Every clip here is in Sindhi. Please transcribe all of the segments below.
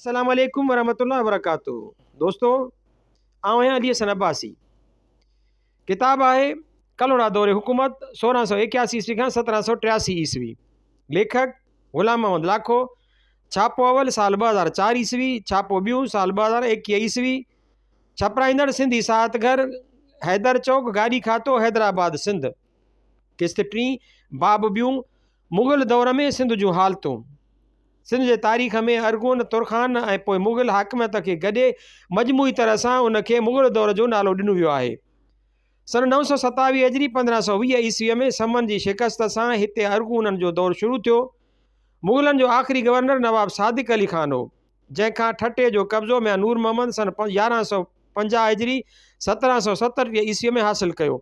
السلام عليڪم ورحمة الله وبرڪاته دوستو آئون آهيان علي حسن عباسي ڪتاب آهي ڪلهوڙا دور حڪومت 1681 عيسوي کان 1783 عيسوي ليکڪ غلام محمد لاکو ڇاپو اول سال 2004 عيسوي ڇاپو ٻيون سال 2021 عيسوي ڇپرائيندڙ سنڌي ساهت گهر حيدر چوڪ گاڏي کاتو حيدرآباد سنڌ قسط ٽين باب ٻيون مغل دور ۾ سنڌ جون حالتون سنڌ جي تاريخ ۾ ارغون، ترخان ۽ پوء مغل حاڪميت کي گڏي مجموعي طرح سان ان کي مغل دور جو نالو ڏنو ويو آهي. سن 927 هجري 1520 عيسويء ۾ سمن جي شڪست سان هتي ارغونن جو دور شروع ٿيو. مغلن جو آخري گورنر نواب صادق علي خان هو، جنهن کان ٺٽي جو قبضو ميان نور محمد سن 1150 هجري 1737 عيسويء ۾ حاصل ڪيو.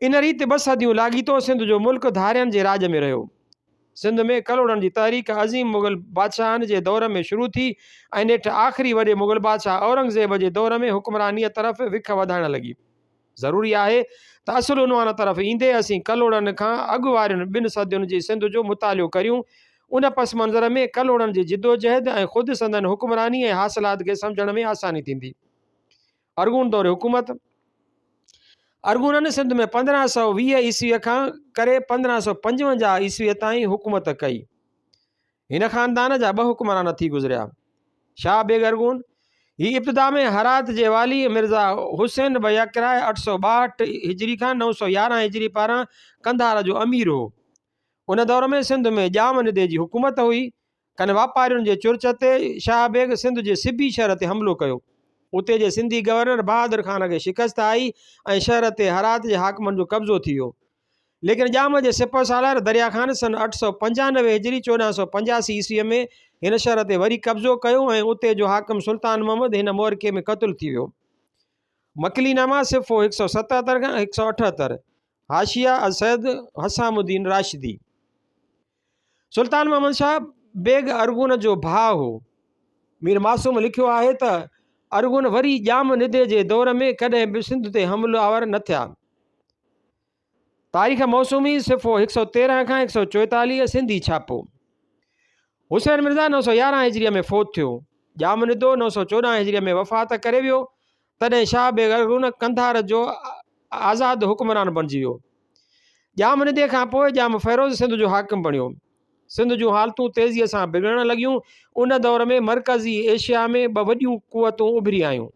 ان ريت ٻه صديون لاڳيتو سنڌ جو ملڪ ڌارين جي راڄ ۾ رهيو. سنڌ ۾ ڪلهوڙن جي تحريڪ عظيم مغل بادشاهن جي دور ۾ شروع ٿي ۽ نيٺ آخري وڏي مغل بادشاهه اورنگزيب جي دور ۾ حڪمرانيء طرف وک وڌائڻ لڳي. ضروري آهي ته اصل عنوان طرف ايندي اسين ڪلهوڙن کان اڳ وارين ٻن صدين جي سنڌ جو مطالعو ڪريون. ان پس منظر ۾ ڪلهوڙن جي جدوجهد ۽ خود سندن حڪمراني ۽ حاصلات کي سمجهڻ ۾ آساني ٿيندي. ارغون دور حڪومت، ارغونن سنڌ ۾ 1520 عيسويء کان ڪري 1555 عيسويء تائين حڪومت ڪئي. هن خاندان جا ٻه حڪمران ٿي گذريا. شاهه بيگ ارغون، هي ابتدا ۾ هرات جي والي مرزا حسين بيقراء 862 هجري کان 911 هجري پاران قنڌار جو امير هو. ان دور ۾ سنڌ ۾ ڄام ندي جي حڪومت هئي. ڪن واپارين جي چرچ تي شاهه بيگ سنڌ جي سبي شهر تي حملو ڪيو. اتي جي سنڌي گورنر بهادر خان کي شڪست آئي ۽ شهر تي هرات جي حاڪمن جو قبضو ٿي ويو. ليڪن ڄام جي سپهه سالار دريا خان سن 895 هجري 1485 عيسويء ۾ هن شهر تي وري قبضو ڪيو ۽ اتي جو حاڪم سلطان محمد هن معرڪي ۾ قتل ٿي ويو. مڪلي نامه صفحو 177 کان 178، حاشيه از سيد حسام الدين راشدي. سلطان محمد شاهه بيگ ارغون جو ڀاء هو. مير معصوم لکيو آهي ته ارغون وري ڄام ندي جي دور ۾ ڪڏهن به سنڌ تي حمله آور نه ٿيا. تاريخ موسومي صفحو 113 کان 144 سنڌي ڇاپو. حسين مرزا 911 هجريء ۾ فوت ٿيو. ڄام ندو 914 هجريء ۾ وفات ڪري ويو. تڏهن شاهه بيگ ارغون قنڌار جو آزاد حڪمران بڻجي ويو. ڄام ندي کان پوء ڄام فيروز سنڌ جو حاڪم بڻيو. سنڌ جون حالتون تيزيء سان بگڙڻ لڳيون. ان دور ۾ مرڪزي ايشيا ۾ ٻه وڏيون قوتون اڀري آيون.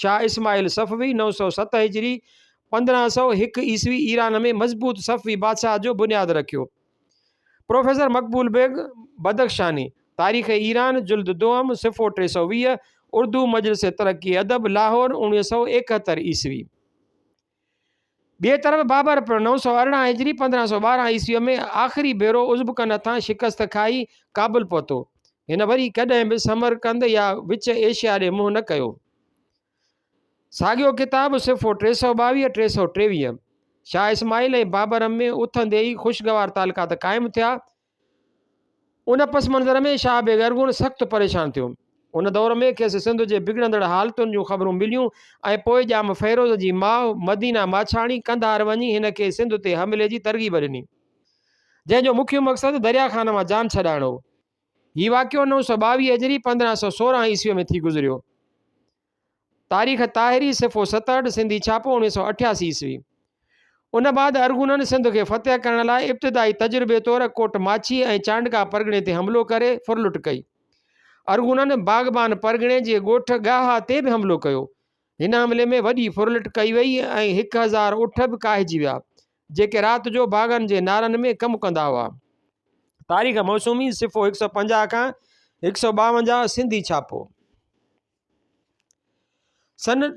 شاهه اسماعيل صفوي 907 هجري، 1501 عيسوي ايران ۾ مضبوط صفوي بادشاهت جو بنياد رکيو. پروفيسر مقبول بيگ بدخشاني، تاريخ ايران، جلد دوم، صفحو 320، اردو مجلس ترقي ادب، لاهور، 1971 عيسوي. ٻئي طرف بابر پڻ 918 هجري، 1512 عيسويء ۾ آخري ڀيرو ازبڪن هٿان شڪست کائي ڪابل پهتو. هن وري ڪڏهن به سمرقند يا وچ ايشيا ڏي منهن نه ڪيو. ساڳيو ڪتاب صفحو 322، 323. شاهه اسماعيل ۽ بابر ۾ اٿندي ئي خوشگوار تعلقات قائم ٿيا. ان پس منظر ۾ شاهه بيگ ارغون سخت پريشان ٿيو. ان دور ۾ کيس سنڌ جي بگڙندڙ حالتن جون خبرون مليون ۽ پوء ڄام فيروز جي ماء مدينه ماڇاڻي قنڌار وڃي هن کي سنڌ تي حملي جي ترغيب ڏني، جنهن جو مکيه مقصد دريا خان مان جان ڇڏائڻ هو. هي واقعو 922 هجري 1516 عيسويء ۾ ٿي گذريو. تاريخ طاهري، صفحو 67، سنڌي ڇاپو، 1988 عيسوي. ان بعد ارغونن سنڌ کي فتح ڪرڻ لاء ابتدائي تجربي طور ڪوٽ ماڇي ۽ چانڊڪا پرڳڻي تي حملو ڪري ڦرلٽ ڪئي. ارغونن باغبان پرڳڻي جي ڳوٺ ڳاها تي به حملو ڪيو. هن حملي ۾ وڏي ڦرلٽ ڪئي وئي ۽ 1000 اٺ به ڪاهجي ويا، جيڪي رات جو باغن جي نارن ۾ ڪم ڪندا هئا. تاريخ موسومي، صفحو 150 کان 152، سنڌي ڇاپو. سن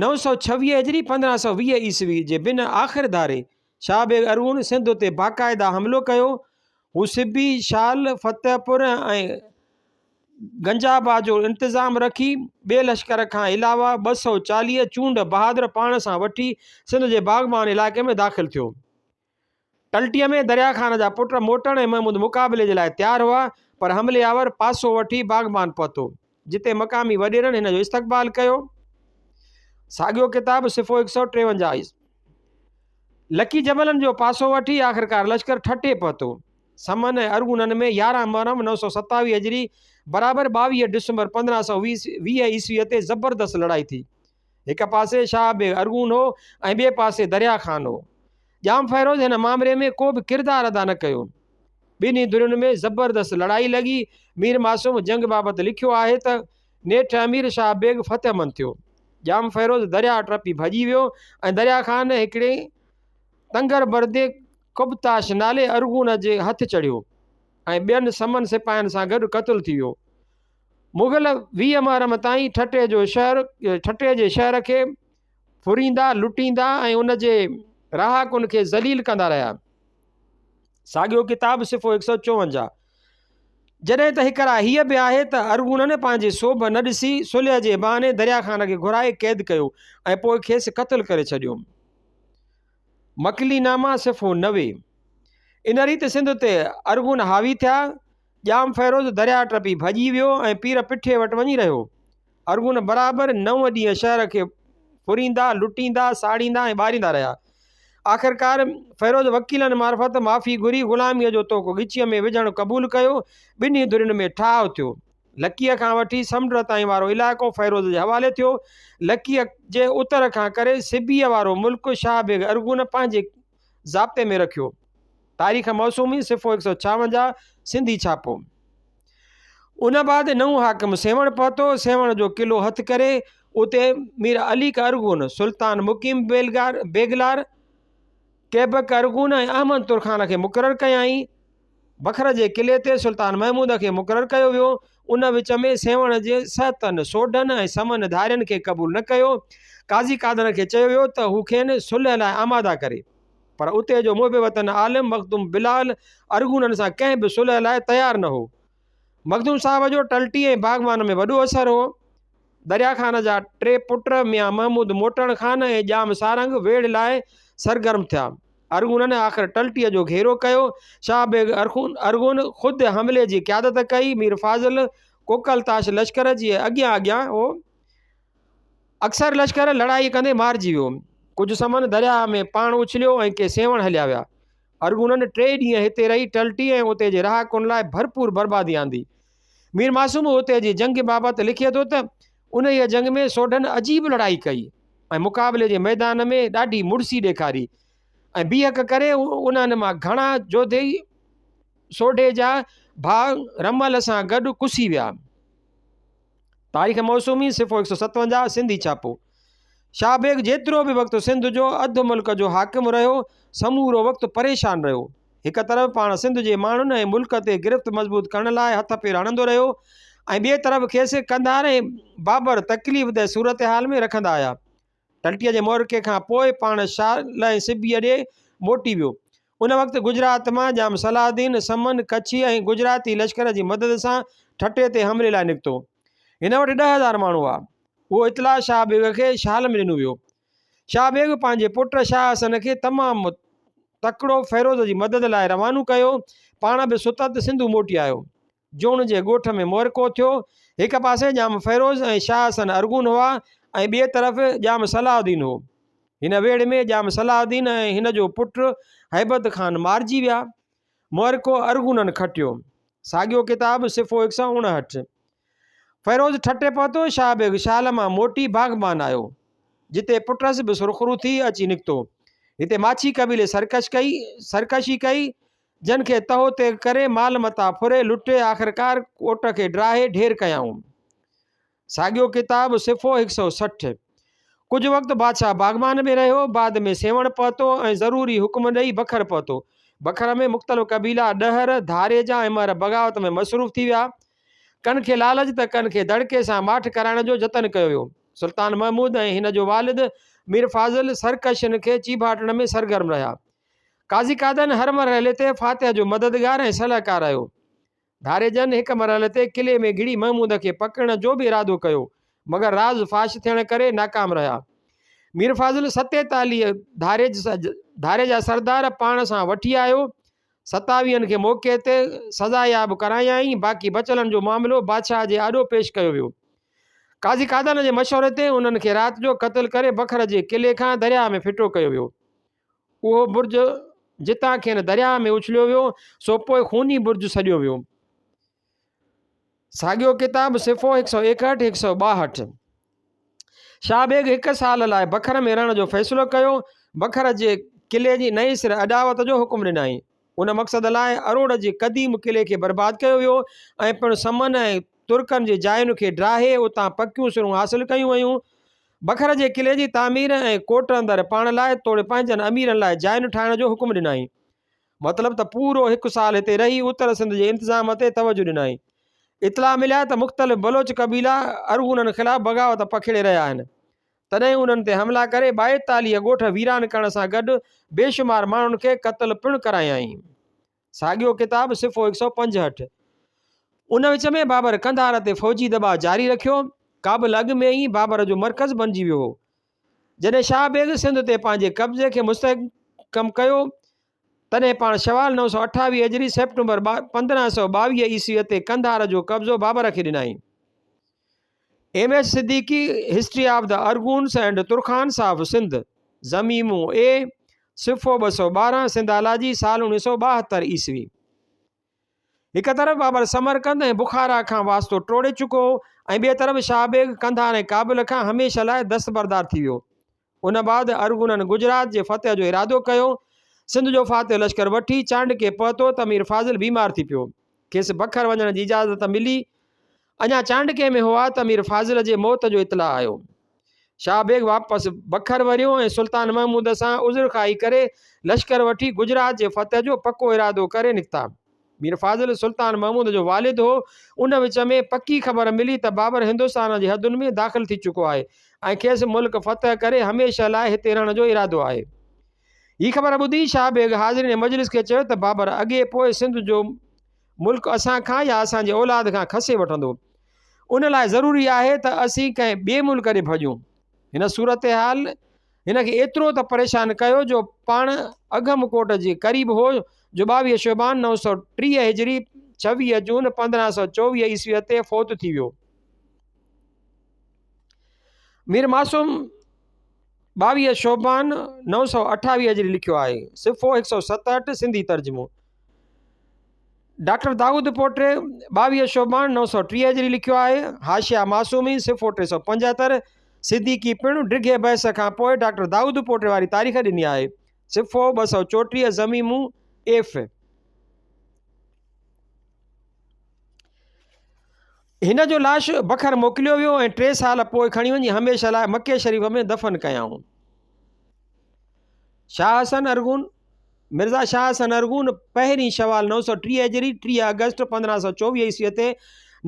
926 هجري 1520 عيسوي جي بنهه آخر ڌاري شاهه بيگ ارغون سنڌ تي باقاعده حملو ڪيو. هو سبي، شال، فتح پور ۽ گنجابا جو انتظام رکي ٻئي لشڪر کان علاوه 240 چونڊ بهادر پاڻ سان وٺي سنڌ جي باغبان علائقي ۾ داخل ٿيو. ٽلٽيء ۾ دريا خان جا پٽ موٽڻ ۽ محمود مقابلي جي لاء تيار هئا، پر حملي آور پاسو وٺي باغبان پهتو، جتي مقامي وڏيرن هن جو استقبال ڪيو. ساڳيو ڪتاب صفحو 153. لڪي جبلن جو پاسو وٺي آخرڪار لشڪر ٺٽي پهتو. سمن ۽ ارغونن ۾ 11 محرم 927 هجري برابر 22 ڊسمبر 1520 عيسويء تي زبردست لڙائي ٿي. هڪ پاسي شاهه بيگ ارغون هو ۽ ٻئي پاسي دريا خان هو. ڄام فيروز هن مامري ۾ ڪو به ڪردار ادا نه ڪيو. ٻنهي ڌرين ۾ زبردست لڙائي لڳي. مير معصوم جنگ بابت لکيو آهي ته، نيٺ امير شاهه بيگ فتحمند ٿيو. ڄام فيروز درياء ٽپي ڀڄي ويو ۽ دريا خان هڪڙي تنگر بردي قبطاش نالي ارغون جي هٿ چڙهيو ۽ ٻين سمن سپاهين سان گڏ قتل ٿي ويو. مغل 20 محرم تائين ٺٽي جو شهر ٺٽي جي شهر کي ڦريندا، لٽيندا ۽ ان جي رهاڪن کي ذليل ڪندا رهيا. ساڳيو ڪتاب صفحو 154. جڏهن ته هڪ راء هيء به آهي ته ارغونن پنهنجي سوڀ نه ڏسي صلح جي بهاني دريا خان کي گهرائي قيد ڪيو ۽ پوء کيس قتل ڪري ڇڏيو. مڪلي ناما صفحو 90. ان ريت سنڌ تي ارغون حاوي ٿيا. ڄام فيروز درياء ٽپي ڀڄي ويو ۽ پير پٺي وٽ وڃي رهيو. ارغون برابر نو ڏينهن شهر کي ڦريندا، لٽيندا، ساڙيندا ۽ ٻاريندا رهيا. آخرڪار فيروز وڪيلن معرفت معافي گهري غلاميء جو طوق ڳچيء ۾ وجهڻ قبول ڪيو. ٻنهي ڌرين ۾ ٺاهه ٿيو. لڪيء کان وٺي سمنڊ تائين وارو علائقو فيروز جي حوالي ٿيو. لڪيء جي اتر کان ڪري سبيء وارو ملڪ شاهه بيگ ارغون پنهنجي ضابطي ۾ رکيو. تاريخ معصومي، صفحو 156، سنڌي ڇاپو. ان بعد نئون حاڪم سيوهڻ پهتو. سيوهڻ جو قلعو هٿ ڪري اتي مير عليڪ ارغون، سلطان مقيم بيگلار، ڪيبڪ ارغون ۽ احمد ترخان کي مقرر ڪيائين. بکر جي قلعي تي سلطان محمود کي مقرر ڪيو ويو. ان وچ ۾ سيوهڻ جي سهتن، سوڍن ۽ سمن ڌارين کي قبول نه ڪيو. قاضي قادن کي چيو ويو ته هو کين صلح لاء آماده ڪري. پر اتي جو محب وطن عالم مخدوم بلال ارغونن سان ڪنهن به صلح لاء تيار نه هو. مخدوم صاحب جو ٽلٽي ۽ باغبان ۾ وڏو اثر هو. دريا خان جا ٽي پٽ ميان محمود موٽڻ خان ۽ ڄام سارنگ ويڙهه لاء سرگرم ٿيا. ارغونن آخر ٽلٽيء جو گهيرو ڪيو. شاهه بيگ ارغون خود حملي جي قيادت ڪئي. مير فاضل ڪوڪلتاش لشڪر جي اڳيان اڳيان هو. اڪثر لشڪر لڙائي ڪندي مارجي ويو. ڪجهه سمن درياهه ۾ پاڻ اڇليو ۽ ڪي سيوهڻ هليا ويا. ارغونن ٽي ڏينهن هتي رهي ٽلٽي ۽ اتي جي رهاڪن لاء ڀرپور بربادي آندي. مير معصوم اتي جي جنگ بابت لکي ٿو ته، انهيء جنگ ۾ سوڍن عجيب لڙائي ڪئي ۽ مقابلي جي ميدان ۾ ڏاڍي مڙسي ڏيکاري ۽ بيهڪ ڪري انهن مان گهڻا جوڌي سوڍي جا ڀاء رمل سان گڏ ڪسي ويا. تاريخ موسومي، صفحو 157، سنڌي ڇاپو. شاهه بيگ جيترو به وقت سنڌ جو اڌ ملڪ جو حاڪم رهيو، سمورو وقت پريشان رهيو. هڪ طرف پاڻ سنڌ جي ماڻهن ۽ ملڪ تي گرفت مضبوط ڪرڻ لاء هٿ پير هڻندو رهيو ۽ ٻئي طرف کيس قنڌار ۽ بابر تڪليف ده صورتحال ۾ رکندا آيا. ٽلٽيء جي معرڪي کان پوء پاڻ شال ۽ سبيء ڏي موٽي ويو. ان وقت گجرات مان ڄام صلاح الدين سمن، ڪڇي ۽ گجراتي لشڪر جي مدد سان ٺٽي تي حملي لاء نڪتو. هن وٽ 10,000 ماڻهو هئا. اهو اطلاع شاهه بيگ کي شال ۾ ڏنو ويو. شاهه بيگ پنهنجي پٽ شاهه حسن کي تمام تڪڙو فيروز جي مدد لاء روانو ڪيو. پاڻ به ستت سنڌو موٽي آيو. جوڻ جي ڳوٺ ۾ معرڪو ٿيو. هڪ پاسي ڄام فيروز ۽ شاهه حسن ارغون هئا ۽ ٻئي طرف ڄام صلاح الدين هو. هن ويڙهه ۾ ڄام صلاح الدين ۽ هن جو پٽ هيبت خان مارجي ويا. معرڪو ارغونن کٽيو. ساڳيو ڪتاب، صفحو 159. فيروز ٺٽي پهتو، شاهه بيگ شال مان موٽي باغبان آيو، جتي پٽس به سرخرو ٿي اچي نڪتو. هتي ماڇي قبيلي سرڪش ڪئي، سرڪشي ڪئي، جن کي تهو تيغ ڪري، مال متاع ڦري، لٽي، آخرڪار ڪوٽ کي ڊاهي ڍير ڪيائون. ساڳيو ڪتاب، صفحو 160. ڪجهه وقت بادشاهه باغبان ۾ رهيو، بعد ۾ سيوهڻ پهتو ۽ ضروري حڪم ڏئي بکر پهتو. بکر ۾ مختلف قبيلا ڏهر، ڌاريجا ۽ مهر بغاوت ۾ مصروف ٿي ويا. ڪن کي لالچ ته ڪن کي دڙڪي سان ماٺ ڪرائڻ جو جتن ڪيو ويو. سلطان محمود ۽ هن جو والد مير فاضل سرڪشن کي چيڀاٽڻ ۾ سرگرم رهيا. قاضي قادن هر مرحلي تي فاتح جو مددگار ۽ صلاحڪار رهيو. ڌاريجن هڪ مرحلي تي قلعي ۾ گهڙي محمود کي پڪڙڻ جو به ارادو ڪيو، مگر راز فاش ٿيڻ ڪري ناڪام رهيا. مير فاضل 47 ڌاريجا سردار پاڻ سان وٺي آيو. ستاويهن کي موقعي تي سزاياب ڪرايائين، باقي بچلن جو معاملو بادشاهه جي آڏو پيش ڪيو ويو. قاضي قادن جي مشوري تي انهن کي رات جو قتل ڪري بکر جي قلعي کان درياهه ۾ ڦٽو ڪيو ويو. اهو برج جتان کين درياهه ۾ اڇليو ويو، سو پوء خوني برج سڏيو ويو. ساڳيو ڪتاب صفحو 161، 162. شاهه بيگ هڪ سال لاء بکر ۾ رهڻ جو فيصلو ڪيو. بکر جي قلعي جي نئين سر اڏاوت جو حڪم ڏنائين. ان مقصد لاء اروڙ جي قديم قلعي کي برباد ڪيو ويو ۽ پڻ سمن ۽ ترڪن جي جاين کي ڊاهي اتان پڪيون سرون حاصل ڪيون ويون. بکر جي قلعي جي تعمير ۽ ڪوٽ اندر پاڻ لاء توڙي پنهنجن اميرن لاء جاين ٺاهڻ جو حڪم ڏنائين. مطلب ته پورو هڪ سال هتي رهي اتر سنڌ جي انتظام تي توجهه ڏنائين. اطلاع مليا ته مختلف بلوچ قبيلا ارغونن خلاف بغاوت پکيڙي رهيا آهن. تڏهن انهن تي حملا ڪري 42 ڳوٺ ويران ڪرڻ سان گڏ بيشمار ماڻهن کي قتل پڻ ڪرايائين. ساڳيو ڪتاب صفحو 165. ان وچ ۾ بابر قنڌار تي فوجي دٻاء جاري رکيو. ڪابل اڳ ۾ ئي بابر جو مرڪز بنجي ويو هو. جڏهن شاهه بيگ سنڌ تي پنهنجي قبضي کي مستحڪم ڪيو، تڏهن پاڻ شوال 928 هجري سيپٽمبر 1522 عيسويء تي قنڌار جو قبضو بابر کي ڏنائين. M H Siddiqui, history of the Arghuns and Tarkhans of Sindh, ضميمو اي، صفحو 212، Sindhology, سال 1972 عيسوي. هڪ طرف بابر سمرقند ۽ بخارا کان واسطو ٽوڙي چڪو هو ۽ ٻئي طرف شاهه بيگ قنڌار ۽ ڪابل کان هميشه لاء دستبردار ٿي ويو. ان بعد ارغونن گجرات جي فتح جو ارادو ڪيو. سنڌ جو فاتح لشڪر وٺي چانڊڪي پهتو ته مير فاضل بيمار ٿي پيو. کيس بکر وڃڻ جي اجازت ملي. اڃا چانڊڪي ۾ هئا ته مير فاضل جي موت جو اطلاع آيو. شاهه بيگ واپس بکر وريو ۽ سلطان محمود سان عذرخواهي ڪري لشڪر وٺي گجرات جي فتح جو پڪو ارادو ڪري نڪتا. مير فاضل سلطان محمود جو والد هو. ان وچ ۾ پڪي خبر ملي ته بابر هندستان جي حدن ۾ داخل ٿي چڪو آهي ۽ کيس ملڪ فتح ڪري هميشه لاء هتي رهڻ جو ارادو آهي. هي خبر ٻڌي شاهه بيگ حاضرين مجلس کي چيو ته بابر اڳي پوء سنڌ جو ملڪ اسان کان يا اسان جي اولاد کان کسي وٺندو. ان لاء ضروري آهي ته اسين ڪنهن ٻئي ملڪ ڏي ڀڄون. هن صورتحال هن کي ايترو ته پريشان ڪيو جو پاڻ اگهم ڪوٽ جي قريب هو جو 22 شعبان 930 هجري 26 جون 1524 عيسويء تي فوت ٿي ويو. مير معصوم 22 شعبان 928 هجري لکيو آهي. صفحو 167 سنڌي ترجمو. ڊاڪٽر دائود پوٽي 22 شعبان 930 هجري لکيو آهي. حاشيه معصومي صفحو 375 صديقي پڻ ڊگهي بحث کان پوء ڊاڪٽر دائود پوٽي واري تاريخ ڏني آهي. صفحو 234 ضميمو ايف. هن جو لاش بکر موڪليو ويو ۽ ٽي سال پوء کڻي وڃي هميشه لاء مڪي شريف ۾ دفن ڪيائون. شاهه حسن ارغون، مرزا شاهه حسن ارغون پهرين شوال 930 هجري 30 آگسٽ 1524 عيسويء تي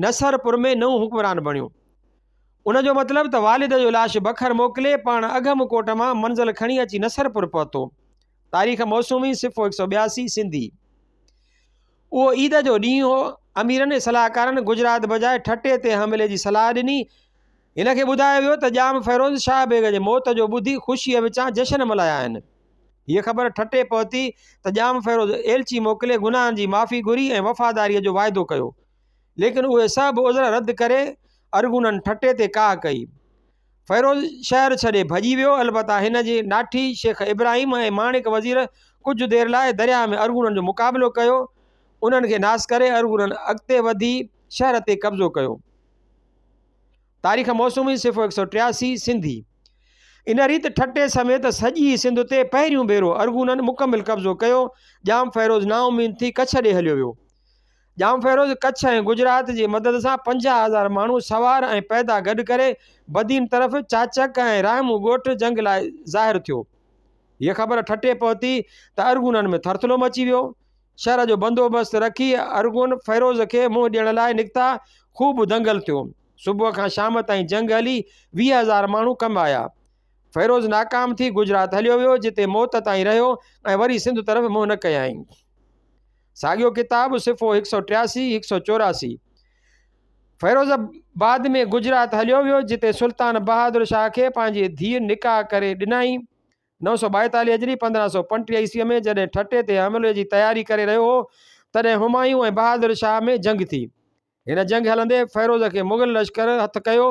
نصرپور ۾ نئون حڪمران بڻيو. ان جو مطلب ته والد جو لاش بکر موڪلي پاڻ اگهم ڪوٽ مان منزل کڻي اچي نصرپور پهتو. تاريخ موسومي صفحو 182 سنڌي. اهو عيد جو ڏينهن هو. اميرن ۽ صلاحڪارن گجرات بجاء ٺٽي تي حملي جي صلاح ڏني. هن کي ٻڌايو ويو ته ڄام فيروز شاهه بيگ جي موت جو ٻڌي خوشيء وچان جشن ملهايا آهن. هيء خبر ٺٽي پهتي ته ڄام فيروز ايلچي موڪلي گناهن جي معافي گهري ۽ وفاداريء جو واعدو ڪيو. ليڪن اهي سڀ عذر رد ڪري ارغونن ٺٽي تي ڪاهه ڪئي. فيروز شهر ڇڏي ڀڄي ويو، البته هن جي ناٺي شيخ ابراهيم ۽ ماڻڪ وزير ڪجهه دير لاء درياهه ۾ ارغونن جو مقابلو ڪيو، انهن کي ناس ڪري ارغونن اڳتي وڌي شهر تي قبضو ڪيو. تاريخ موسومي صفحو 183 سنڌي. ان ريت ٺٽي سميت سڄي سنڌ تي پهريون ڀيرو ارغونن مڪمل قبضو ڪيو، ڄام فيروز نااميد ٿي ڪڇ ڏي هليو ويو. ڄام فيروز ڪڇ ۽ گجرات جي مدد سان 50,000 ماڻهو سوار ۽ پيدا گڏ ڪري بدين طرف چاچڪ ۽ راهمون ڳوٺ جنگ لاء ظاهر ٿيو. هيء خبر ٺٽي پهتي ته ارغونن ۾ ٿرٿلو مچي ويو. شهر جو بندوبست رکي ارغون فيروز کي منهن ڏيڻ لاء نڪتا. خوب دنگل ٿيو. صبح کان شام تائين جنگ هلي، 20,000 ماڻهو ڪم آيا. فيروز ناڪام ٿي گجرات هليو ويو، جتي موت تائين رهيو ۽ وري سنڌ طرف منهن نه ڪيائين. ساڳيو ڪتاب صفحو 183، 184. فيروز بعد ۾ گجرات هليو ويو، جتي سلطان بهادر شاهه کي پنهنجي ڌيء نڪاح ڪري ڏنائين. 942 هجري 1535 عيسويء ۾ جڏهن ٺٽي تي حملي جي تياري ڪري رهيو هو، تڏهن همايون ۽ بهادر شاهه ۾ جنگ ٿي. هن جنگ هلندي فيروز کي مغل لشڪر هٿ ڪيو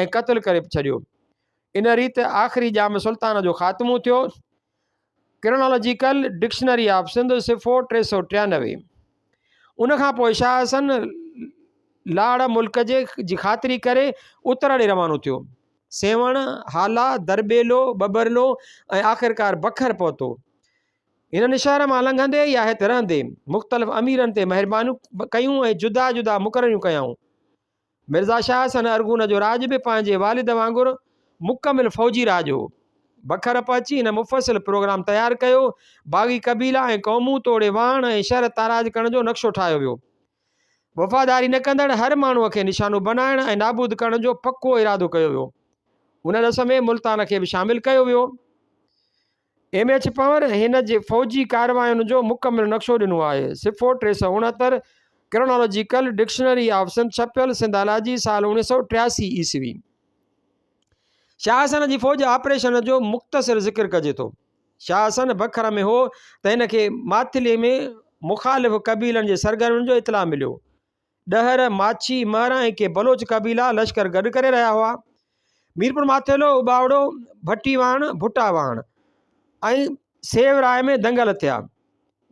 ۽ قتل ڪري ڇڏيو. ان ريت آخري ڄام سلطان جو خاتمو ٿيو. ڪرونالاجيڪل ڊڪشنري آف سنڌ صفحو 393. ان کان پوء شاهه حسن لاڙ ملڪ جي جي خاطري ڪري اتر ڏي روانو ٿيو. سيوهڻ، هالا، درٻيلو، ٻٻرلو ۽ آخرڪار بکر پهتو. هنن شهر مان لنگهندي يا هت رهندي مختلف اميرن تي مهربانيون ڪيون ۽ جدا جدا مقرريون ڪيائون. مرزا شاهه حسن ارغون جو راڄ به پنهنجي والد وانگر مڪمل فوجي راڄ هو. بکر پهچي هن مفصل پروگرام تيار ڪيو. باغي قبيلا ۽ قومون توڙي واهڻ ۽ شهر تاراج ڪرڻ جو نقشو ٺاهيو ويو. وفاداري نه ڪندڙ هر ماڻهوء کي نشانو بنائڻ ۽ نابود ڪرڻ جو پڪو ارادو ڪيو ويو. ان ڏس ۾ ملتان کي به شامل ڪيو ويو. ايم ايڇ پنور هن جي فوجي ڪاررواين جو مڪمل نقشو ڏنو آهي. صفحو 369، ڪرونالاجيڪل ڊڪشنري آف سنڌ ڇپيل، سنڌالاجي، سال 1983 عيسوي. شاهه حسن جي فوج آپريشن جو مختصر ذڪر ڪجي ٿو. شاهه حسن بکر ۾ هو ته هن کي ماٿلي ۾ مخالف قبيلن جي سرگرمين جو اطلاع مليو. ڏهر، ماڇي، مهر ۽ ڪي بلوچ قبيلا لشڪر گڏ ڪري رهيا هئا. ميرپور ماٿيلو، اٻاوڙو، ڀٽي واهڻ، ڀٽا واهڻ ۽ سيوراء ۾ دنگل ٿيا،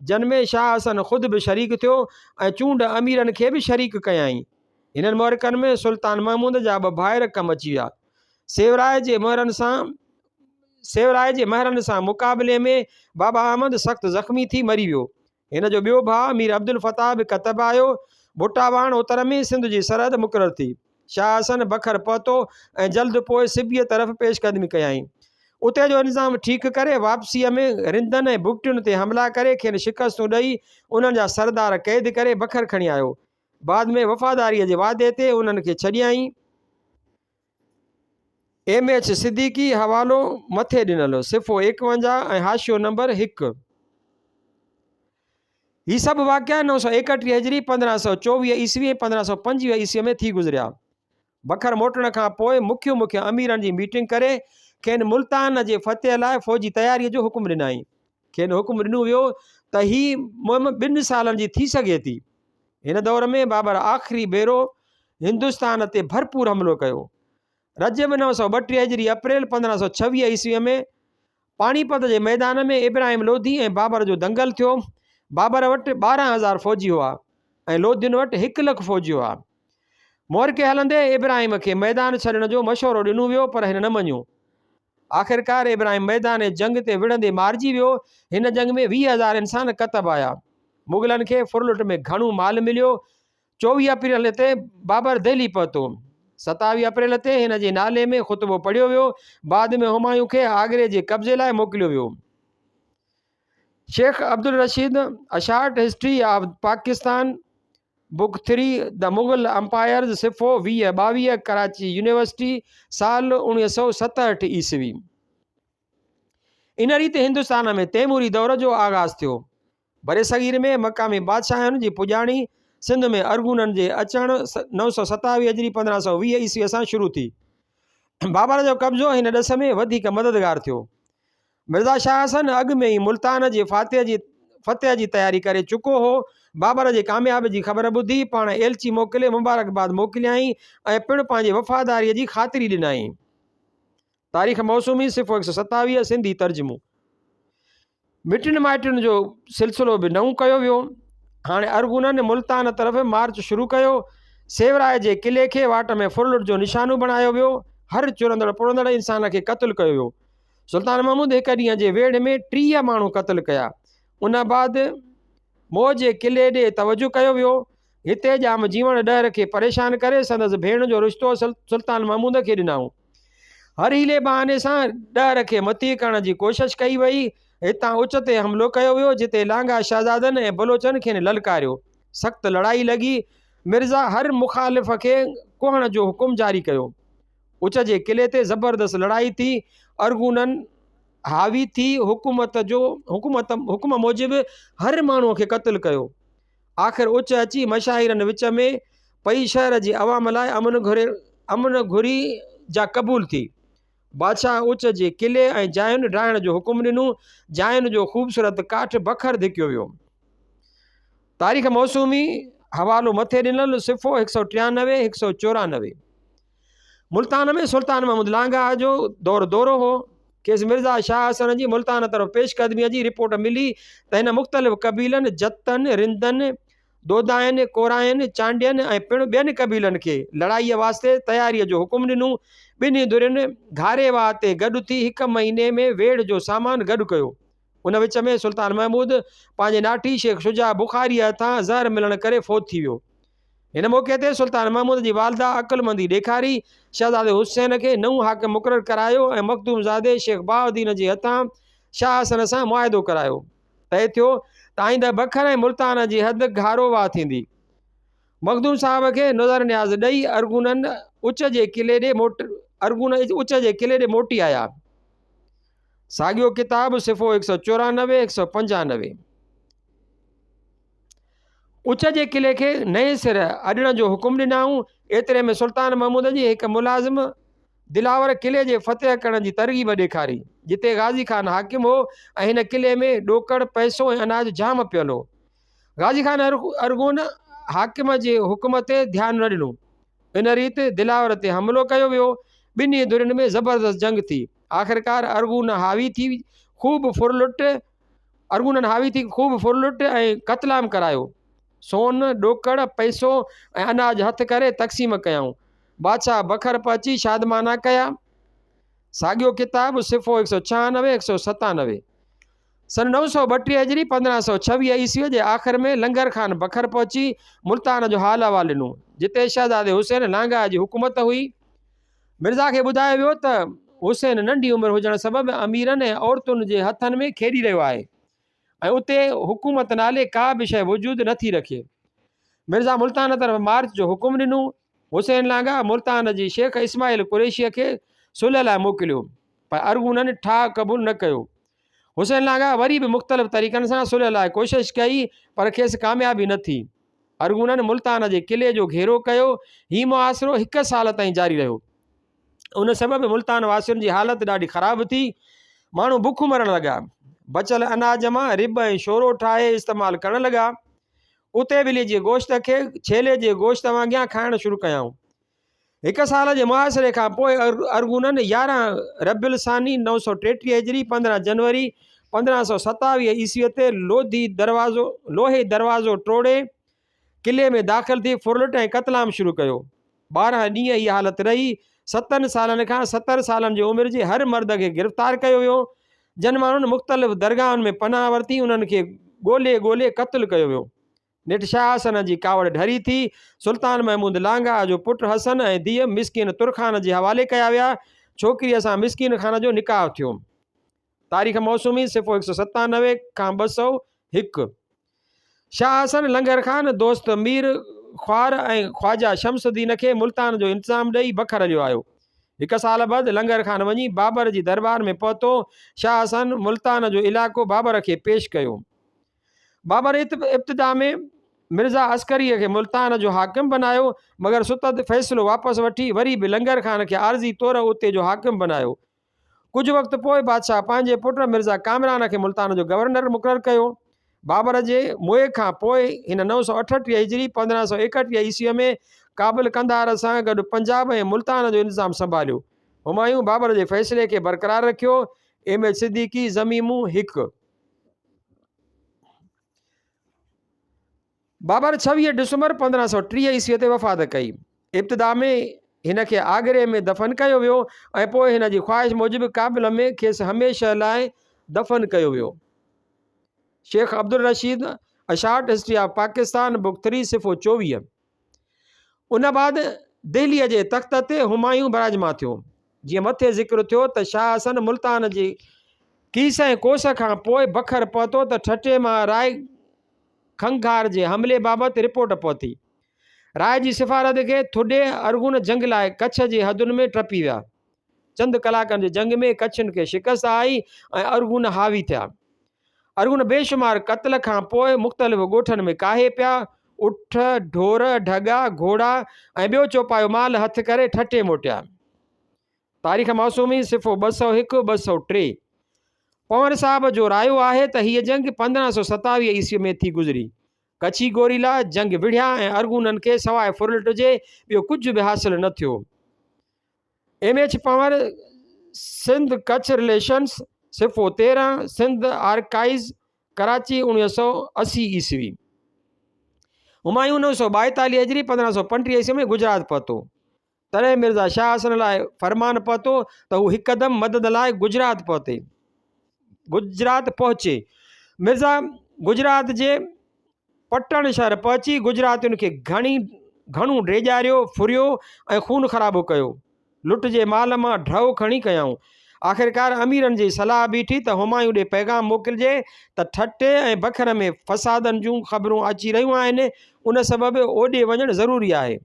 جن ۾ شاهه حسن خود به شريڪ ٿيو ۽ چونڊ اميرن کي به شريڪ ڪيائين. هنن معرڪن ۾ سلطان محمود جا ٻه ڀائر ڪم اچي ويا. سيوراء جي مهرن سان سيوراء جي مهرن سان مقابلي ۾ بابا احمد سخت زخمي ٿي مري ويو. هن جو ٻيو ڀاء مير عبدالفتاح به ڪتب آيو. ڀٽا واهڻ اتر ۾ سنڌ جي سرحد مقرر ٿي. شاهه حسن بکر پهتو ۽ جلد پوء سبيء طرف پيش قدمي ڪيائين. اتي جو انتظام ٺيڪ ڪري واپسيء ۾ رندن ۽ بگٽين تي حملا ڪري کين شڪستون ڏئي انهن جا سردار قيد ڪري بکر کڻي آيو. بعد ۾ وفاداريء جي وعدي تي انهن کي ڇڏيائين. ايم ايڇ صديقي، حوالو مٿي ڏنل، صفحو 51 ۽ حاشيو نمبر 1. هي سڀ واقعا 931 هجري، 1524 عيسوي ۽ 1525 عيسوي ۾ ٿي گذريا. بکر موٽڻ کان پوء مکيه مکيه اميرن جي ميٽنگ ڪري کين ملتان جي فتح لاء فوجي تياريء جو حڪم ڏنائين. کين حڪم ڏنو ويو ته هي مهم ٻن سالن جي ٿي سگهي ٿي. هن دور ۾ بابر آخري ڀيرو هندستان تي ڀرپور حملو ڪيو. رجب 932 هجري اپريل 1526 عيسويء ۾ پاڻيپت جي ميدان ۾ ابراهيم لوڌي ۽ بابر جو دنگل ٿيو. بابر وٽ 12,000 فوجي هئا ۽ لوڌين وٽ هڪ لک فوجي هئا. معرڪي هلندي ابراهيم کي ميدان ڇڏڻ جو مشورو ڏنو ويو پر هن نه مڃيو. آخرڪار ابراهيم ميدان جنگ تي وڙهندي مارجي ويو. هن جنگ ۾ 20,000 انسان ڪتب آيا. مغلن کي ڦرلٽ ۾ گهڻو مال مليو. 24 اپريل تي بابر دهلي پهتو. 27 اپريل تي هن جي نالي ۾ خطبو پڙهيو ويو. بعد ۾ همايون کي آگري جي قبضي لاء موڪليو ويو. Sheikh Abdul Rashid, a short history of Pakistan, book three, the Mughal empires, صفحو 20، 22، Karachi university, سال 1967 عيسوي. ان ريت هندستان ۾ تيموري دور جو آغاز ٿيو. برصغير ۾ مقامي بادشاهن جي پڄاڻي سنڌ ۾ ارغونن جي اچڻ 927 هجري 1520 عيسويء سان شروع ٿي. بابر جو قبضو هن ڏس ۾ وڌيڪ مددگار ٿيو. مرزا شاهه حسن اڳ ۾ ئي ملتان جي فتح جي تياري ڪري چڪو هو. بابر جي ڪاميابي جي خبر ٻڌي پاڻ ايلچي موڪلي مبارڪباد موڪليائين ۽ پڻ پنهنجي وفاداريء جي خاطري ڏنائين. تاريخ موسومي، صفحو 127، سنڌي ترجمو. مٽن مائٽن جو سلسلو به نئون ڪيو ويو. هاڻي ارغونن ملتان طرف مارچ شروع ڪيو. سيوراء جي قلعي کي واٽ ۾ ڦرلٽ جو نشانو بڻايو ويو. هر چرندڙ پڙندڙ انسان کي قتل ڪيو ويو. سلطان محمود هڪ ڏينهن جي ويڙهه ۾ 30 ماڻهو قتل ڪيا. ان بعد موهه جي قلعي ڏي توجهه ڪيو ويو. هتي ڄام جيوڻ ڏهر کي پريشان ڪري سندس ڀيڻ جو رشتو سلطان محمود کي ڏنائون. هر حيلي بهاني سان ڏهر کي مطيع ڪرڻ جي ڪوشش ڪئي وئي. هتان اچ تي حملو ڪيو ويو، جتي لانگاهه شهزادن ۽ بلوچن کين للڪاريو. سخت لڙائي لڳي. مرزا هر مخالف کي ڪهڻ جو حڪم جاري ڪيو. اچ جي قلعي تي زبردست لڙائي ٿي. ارغونن حاوي ٿي حڪومت جو حڪومت حڪم موجب هر ماڻهوء کي قتل ڪيو. آخر اچ اچي مشاهيرن وچ ۾ پئي شهر جي عوام لاء امن گهري امن گهري جا قبول ٿي. بادشاهه اچ جي قلعي ۽ جاين ڊاهڻ جو حڪم ڏنو. جاين جو خوبصورت ڪاٺ بکر ڌڪيو ويو. تاريخ موسومي، حوالو مٿي ڏنل، صفحو 193، 194. ملتان ۾ سلطان محمود لانگاهه جو دور دورو هو. کيس مرزا شاهه حسن جي ملتان طرف پيش قدميء جي رپورٽ ملي ته هن مختلف قبيلن جتن، رندن، دودائن، ڪوراين، چانڊين ۽ پڻ ٻين قبيلن کي لڙائيء واسطي تياريء جو حڪم ڏنو. ٻنهي ڌرين گهاري واهه تي گڏ ٿي هڪ مهيني ۾ ويڙهه جو سامان گڏ ڪيو. ان وچ ۾ سلطان محمود پنهنجي ناٺي شيخ شجاع بخاريء هٿان زهر ملڻ ڪري فوت ٿي ويو. هن موقعي تي سلطان محمود جي والده عقلمندي ڏيکاري، شهزادي حسين کي نئون حاڪم مقرر ڪرايو ۽ مخدوم زادي شيخ بهاءالدين جي هٿان شاهه حسن سان معاهدو ڪرايو. طئي ٿيو ته آئنده بکر ۽ ملتان جي حد گهارو واهه ٿيندي. مخدوم صاحب کي نذر نياز ڏئي ارغونن اچ جي قلعي ڏي موٽ ارغون اچ جي قلعي ڏي موٽي آيا. ساڳيو ڪتاب صفحو هڪ سؤ 94 هڪ سؤ 95. اچ جي قلعي کي نئين سر اڏڻ جو حڪم ڏنائون. ايتري ۾ سلطان محمود جي هڪ ملازم دلاور قلعي جي فتح ڪرڻ جي ترغيب ڏيکاري، جتي غازي خان حاڪم هو ۽ هن قلعي ۾ ڏوڪڙ، پئسو ۽ اناج جام پيل هو. غازي خان ارغون حاڪم جي حڪم تي ڌيان نه ڏنو. ان ريت دلاور تي حملو ڪيو ويو. ٻنهي ڌرين ۾ زبردست جنگ ٿي. آخرڪار ارغون حاوي ٿي خوب ڦرلٽ ارغونن حاوي ٿي خوب ڦرلٽ ۽ قتلام ڪرايو. سون، ڏوڪڙ، پئسو ۽ اناج هٿ ڪري تقسيم ڪيائون. بادشاهه بکر پهچي شادمانا ڪيا. ساڳيو ڪتاب، صفحو هڪ سؤ 96، هڪ سؤ 97. سن 932 هجري، 1526 عيسويء جي آخر ۾ لنگر خان بکر پهچي ملتان جو حال احوال ڏنو، جتي شهزادي حسين لانگاهه جي حڪومت هئي. مرزا کي ٻڌايو ويو ته حسين ننڍي عمر هجڻ سبب اميرن ۽ عورتن جي هٿن ۾ کيڏي رهيو آهي ۽ اتي حڪومت نالي ڪا به شيء وجود نه ٿي رکي. مرزا ملتان طرف مارچ جو حڪم ڏنو. حسين لانگاهه ملتان جي شيخ اسماعيل قريشيء کي صلح لاء موڪليو، پر ارغونن ٺاهه قبول نه ڪيو. حسين لانگاهه وري به مختلف طريقن سان صلح لاء ڪوشش ڪئي، پر کيس ڪاميابي نه ٿي. ارغونن ملتان جي قلعي جو گهيرو ڪيو. هي محاصرو هڪ سال تائين جاري رهيو. ان سبب ملتان واسين جي حالت ڏاڍي خراب ٿي. ماڻهو بک مرڻ لڳا. بچيل اناج مان رٻ ۽ شورو ٺاهي استعمال ڪرڻ لڳا. ڪتي ٻلي جي گوشت کي ڇيلي جي گوشت وانگيان کائڻ شروع ڪيائون. هڪ سال جي محاصري کان پوء ارغونن 11 ربيع الثاني 933 هجري 15 جنوري 1527 عيسويء تي لوڌي دروازو لوهي دروازو ٽوڙي قلعي ۾ داخل ٿي ڦرلٽ ۽ قتلام شروع ڪيو. 12 ڏينهن هيء حالت رهي. ستن سالن کان 70 سالن جي عمر جي هر مرد کي گرفتار ڪيو ويو. جن ماڻهن مختلف درگاهن ۾ پناهه ورتي انهن کي ڳولي ڳولي قتل ڪيو ويو. نيٺ شاهه حسن جي ڪاوڙ ڍري ٿي. سلطان محمود لانگاهه جو پٽ حسن ۽ ڌيء مسڪين ترخان جي حوالي ڪيا ويا. ڇوڪريء سان مسڪين خان جو نڪاح ٿيو. تاريخ موسومي، صفحو 197 کان 201. شاهه حسن لنگر خان دوست مير خوار ۽ خواجه شمس الدين کي ملتان جو انتظام ڏئي بکر هليو آيو. هڪ سال بعد لنگر خان وڃي بابر جي درٻار ۾ پهتو. شاهه حسن ملتان جو علائقو بابر کي پيش ڪيو. بابر ابتدا ۾ مرزا عسڪريء کي ملتان جو حاڪم بنايو، مگر ستت فيصلو واپس وٺي وري به لنگر خان کي عارضي طور اتي جو حاڪم بنايو. ڪجهه وقت پوء بادشاهه پنهنجي پٽ مرزا ڪامران کي ملتان جو گورنر مقرر ڪيو. بابر جي موئي کان پوء هن 938 هجري، 1531 عيسويء ۾ ڪابل قنڌار سان گڏ پنجاب ۽ ملتان جو انتظام سنڀاليو. همايون بابر جي فيصلي کي برقرار رکيو. ايم ايڇ صديقي، ضميمو، هڪ. بابر 26 ڊسمبر 1530 عيسويء تي وفات ڪئي. ابتدا ۾ هن کي آگري ۾ دفن ڪيو ويو ۽ پوء هن جي خواهش موجب ڪابل ۾ کيس هميشه لاء دفن ڪيو ويو. Sheikh Abdul Rashid, A Short History of Pakistan, Book 3، صفحو 24. ان بعد دهليء جي تخت تي همايون براجمان ٿيو. جيئن مٿي ذڪر ٿيو ته شاهه حسن ملتان جي ڪيس ۽ ڪوس کان پوء بکر پهتو ته ٺٽي مان راء کنگهار جي حملي بابت رپورٽ پهتي. راء جي سفارت کي ٿڏي ارغون جنگ لاء ڪڇ جي حدن ۾ ٽپي ويا. چند ڪلاڪن جي جنگ ۾ ڪڇين کي شڪست آئي ۽ ارغون حاوي ٿيا. ارغون بيشمار قتل کان پوء مختلف ڳوٺن ۾ ڪاهي پيا، اٺ، ڍور، ڍڳا، گهوڙا ۽ ٻيو چوپايو مال هٿ ڪري ٺٽي موٽيا. تاريخ معصومي، صفحو 201، 203. پنهور صاحب جو رايو آهي ته هيء جنگ 1527 عيسويء ۾ ٿي گذري. ڪڇي گوريلا جنگ وڙهيا ۽ ارغونن کي سواء ڦرلٽ جي ٻيو ڪجهه به حاصل نه ٿيو. ايم ايڇ پنهور سنڌ ڪڇ رليشنس، صفحو 13، سنڌ آرڪائيز، ڪراچي، 1980 عيسوي. همايون 942 هجري 1535 عيسوي ۾ گجرات پهتو. تڏهن مرزا شاهه حسن لاء فرمان پهتو ته هو هڪدم مدد لاء گجرات پهتي. گجرات پهچي. مرزا گجرات جي پٽڻ شهر پهچي گجراتين کي گهڻي گهڻو ڊيڄاريو، ڦريو ۽ خون خرابو ڪيو. لٽ جي مال مان ڍؤ کڻي ڪيائون. آخرڪار اميرن جي صلاح بيٺي ته همايون ڏي پيغام موڪلجي ته ٺٽي ۽ بکر ۾ فسادن جون خبرون اچي رهيون آهن، ان سبب اوڏي وڃڻ ضروري آهي.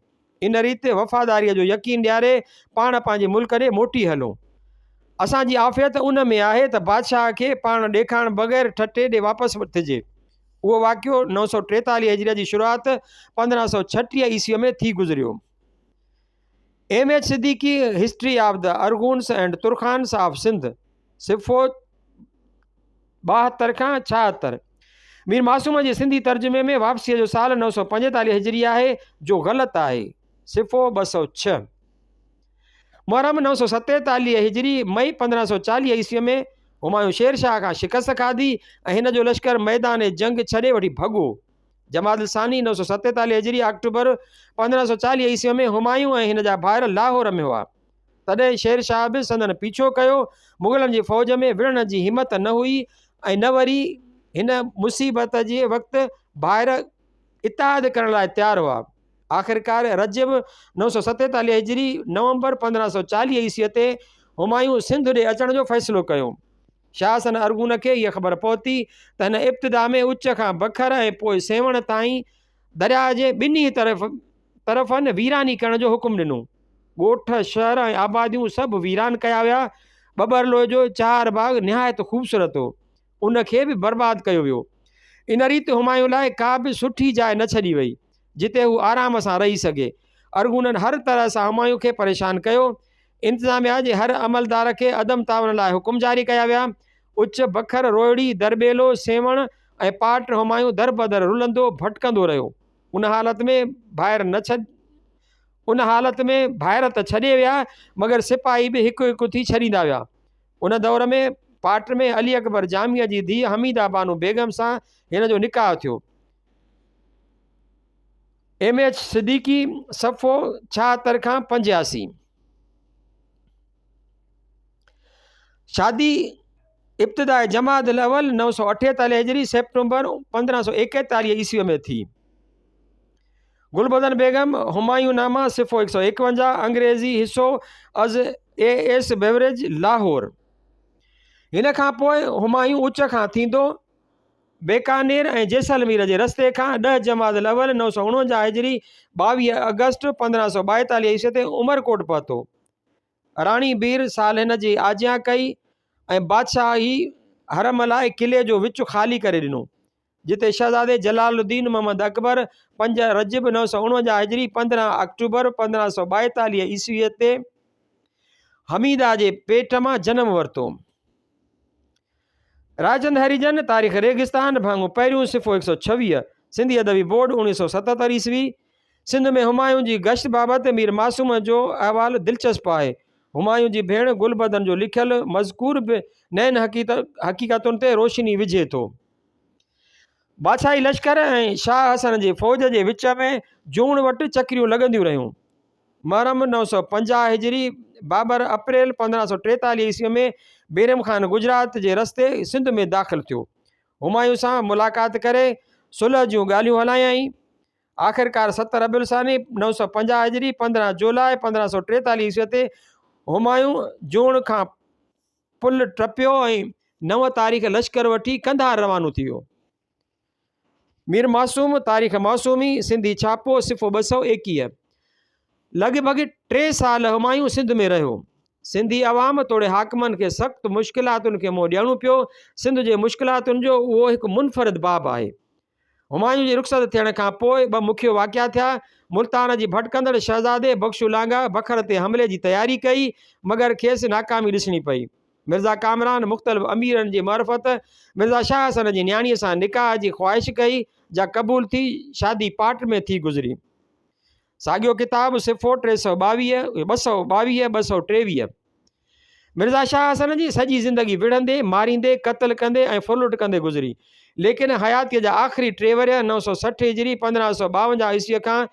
ان ريت وفاداريء جو يقين ڏياري پاڻ پنهنجي ملڪ ڏي موٽي هلون. اسان جي عافيت ان ۾ آهي ته بادشاهه کي پاڻ ڏيکارڻ بغير ٺٽي ڏي واپس ٿجي. اهو واقعو 943 هجريء جي شروعات 1536 عيسويء ۾ ٿي گذريو. M H Siddiqui, history of the Arghuns and Tarkhans of Sindh, صفحو 72 کان 76. مير معصوم جي سنڌي ترجمي ۾ واپسيء جو سال 945 هجري آهي، جو غلط آهي. صفحو 206. محرم 947 هجري، مئي 1540 عيسويء ۾ همايون شير شاهه کان شڪست کاڌي ۽ هن جو لشڪر ميدان جنگ ڇڏي وٺي ڀڳو. جمادي الثاني 947 هجري، آڪٽوبر 1540 عيسويء ۾ همايون ۽ هن جا ڀائر لاهور ۾ هئا. تڏهن شير شاهه به سندن پيڇو ڪيو. مغلن جي فوج ۾ وڙهڻ جي همت نه هئي ۽ نه وري هن مصيبت جي وقت ڀائر اتحاد ڪرڻ لاء تيار هئا. آخرڪار رجب 947 هجري، نومبر 1540 عيسويء تي همايون سنڌ ڏي اچڻ جو فيصلو ڪيو. شاهه حسن ارغون کي هيء خبر پهتي ته هن ابتدا ۾ اچ کان بکر ۽ پوء سيوهڻ تائين درياء جي ٻنهي طرفن ويراني ڪرڻ جو حڪم ڏنو. ڳوٺ، شهر ۽ آباديون سڀ ويران ڪيا ويا. ٻٻرلوء جو چهار باغ نهايت خوبصورت هو. ان کي به برباد ڪيو ويو. ان ريت همايون لاء ڪا به سٺي جاء نه ڇڏي وئي، جتي هو آرام سان رهي سگهي. ارغونن هر طرح سان همايون کي پريشان ڪيو. انتظاميا جي هر عملدار کي عدم تعاون لاء حڪم جاري ڪيا ويا. اچ، بکر، روهڙي، درٻيلو، سيوهڻ ۽ پاٽ همايون دربدر رلندو ڀٽڪندو رهيو. ان حالت ۾ ڀائر نه ڇڏ ان حالت ۾ ڀائر ته ڇڏي ويا، مگر سپاهي به هڪ هڪ ٿي ڇڏيندا ويا. ان دور ۾ پاٽ ۾ علي اڪبر جاميء جي ڌيء حميده بانو بيگم سان هن جو نڪاح ٿيو. ايم ايڇ صديقي، صفحو 76 کان 85. شادي ابتداء جمادي الاول 948 هجري سيپٽمبر 1541 عيسويء ۾ ٿي. گلبدن بيگم، همايون نامه، صفحو 151، انگريزي حصو از اي ايس بيوريج، لاهور. هن کان پوء همايون اچ کان ٿيندو بيڪانير ۽ جيسلمير جي رستي کان 10 جمادي الاول 949 هجري 22 آگسٽ 1542 عيسوي تي عمرڪوٽ پهتو. راڻي بير سال هن جي آجيان ڪئي ۽ بادشاهي حرم لاء قلعي جو وچ خالي ڪري ڏنو، جتي شهزادي جلال الدين محمد اڪبر 5 رجب 949 هجري 15 آڪٽوبر 1542 عيسوي تي حميده جي پيٽ مان جنم ورتو. راجند هريجن، تاريخ ريگستان، ڀاڱو پهريون، صفحو 126، سنڌي ادبي بورڊ، 1977 عيسوي. سنڌ ۾ همايون جي گشت بابت مير معصوم جو احوال دلچسپ آهي. همايون جي ڀيڻ گلبدن جو لکيل مذڪور به نين حقيقتن تي روشني وجهي ٿو. بادشاهي لشڪر ۽ شاهه حسن جي فوج جي وچ ۾ جوڻ وٽ چڪريون لڳنديون رهيون. محرم 950 هجري، بابر اپريل 1543 عيسوي ۾ بيرم خان گجرات جي رستي سنڌ ۾ داخل ٿيو. همايون سان ملاقات ڪري صلح جون ڳالهيون هلايائين. آخرڪار 7 ربيع الثاني 950 هجري، 15 جولاء 1543 عيسوي تي همايون جوڻ کان پل ٽپيو ۽ 9 تاريخ لشڪر وٺي قنڌار روانو ٿي ويو. مير معصوم، تاريخ معصومي، سنڌي ڇاپو، صفحو 221. لڳ ڀڳ ٽي سال همايون سنڌ ۾ رهيو. سنڌي عوام توڙي حاڪمن کي سخت مشڪلاتن کي منهن ڏيڻو پيو. سنڌ جي مشڪلاتن جو اهو هڪ منفرد باب آهي. همايون جي رخصت ٿيڻ کان پوء ٻه مکيه واقعا ٿيا. ملتان جي ڀٽڪندڙ شهزادي بخشو لانگاهه بکر تي حملي جي تياري ڪئي، مگر کيس ناڪامي ڏسڻي پئي. مرزا ڪامران مختلف اميرن جي معرفت مرزا شاهه حسن جي نياڻيء سان نڪاح جي خواهش ڪئي، جا قبول ٿي، شادي پاٽ ۾ ٿي گذري. ساڳيو ڪتاب، صفحو 322، 222، 223. مرزا شاهه حسن جي سڄي زندگي وڙهندي، ماريندي، قتل ڪندي ۽ ڦرلٽ ڪندي گذري. ليڪن حياتيء جا آخري ٽي ورهيه 960 هجري، 1552 عيسويء کان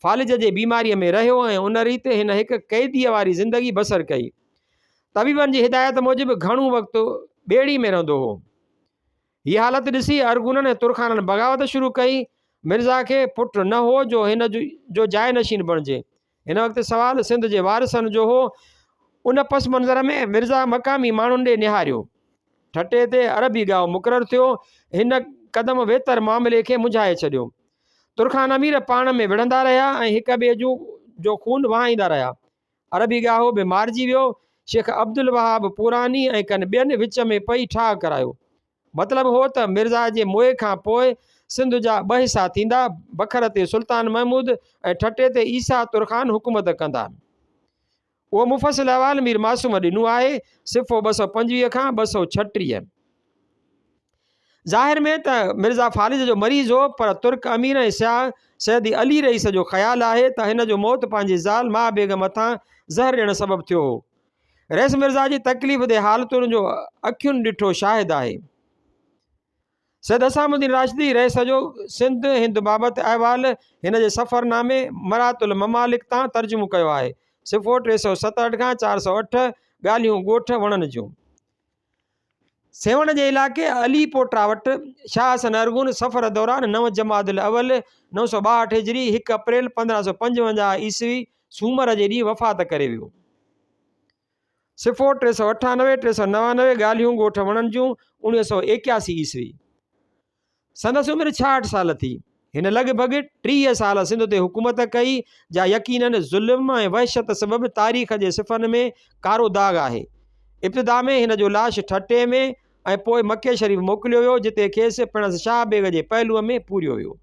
فالج جي بيماريء ۾ رهيو ۽ ان ريت هن هڪ قيديء واري زندگي بسر ڪئي. طبيبن جي هدايت موجب گهڻو وقت ٻيڙي ۾ رهندو هو. هيء حالت ڏسي ارغونن ۽ ترخانن بغاوت شروع ڪئي. مرزا کي پٽ نه هو جو هن جو جاء نشين بڻجي. هن وقت سوال سنڌ جي وارثن جو هو. ان پس منظر ۾ مرزا مقامي ماڻهن ڏي نهاريو. ٺٽي تي عربي ڳاهو مقرر ٿيو. هن قدم ويتر معاملي کي منجهائي ڇڏيو. ترخان امير پاڻ ۾ وڙهندا رهيا ۽ هڪ ٻئي جو خون وهائيندا رهيا. عربي ڳاهو به مارجي ويو. شيخ عبدالوهاب پوراني ۽ ڪن ٻين وچ ۾ پئي ٺاهه ڪرايو. مطلب هو ته مرزا جي موئي کان پوء سنڌ جا ٻه حصا ٿيندا، بکر تي سلطان محمود ۽ ٺٽي تي عيسيٰ ترخان حڪومت ڪندا. اهو مفصل احوال مير معصوم ڏنو آهي، صفحو 225 کان 236. ظاهر ۾ ته مرزا فالج جو مريض هو، پر ترڪ امير ۽ سياح سيد علي رئيس جو خيال آهي ته هن جو موت پنهنجي زال ماه بيگم هٿان زهر ڏيڻ سبب ٿيو هو. رئيس مرزا جي تڪليف ده حالتن جو اکين ڏٺو شاهد آهي. سيد حسام الدين راشدي رئيس جو سنڌ هند بابت احوال هن جي سفرنامي مرات الممالڪ تان ترجمو ڪيو آهي. صفحو 367 کان 408، ڳالهيون ڳوٺ وڻن جون. سيوهڻ جي علائقي علي پوٽا وٽ شاهه حسن ارغون سفر دوران نو جمادي الاول 962 هجري هڪ اپريل 1555 عيسوي سومر جي ڏينهن وفات ڪري ويو. صفحو 398، 399 ڳالهيون ڳوٺ وڻن جون 1981 عيسوي. سندس عمر 66 سال ٿي. هن لڳ ڀڳ 30 سال سنڌ تي حڪومت ڪئي، جا يقيناً ظلم ۽ وحشت سبب تاريخ جي صفحن ۾ ڪارو داغ آهي. ابتدا ۾ هن جو لاش ٺٽي ۾ ۽ پوء مڪي شريف موڪليو ويو، جتي کيس پڻس شاهه بيگ جي پهلوء ۾ پوريو ويو.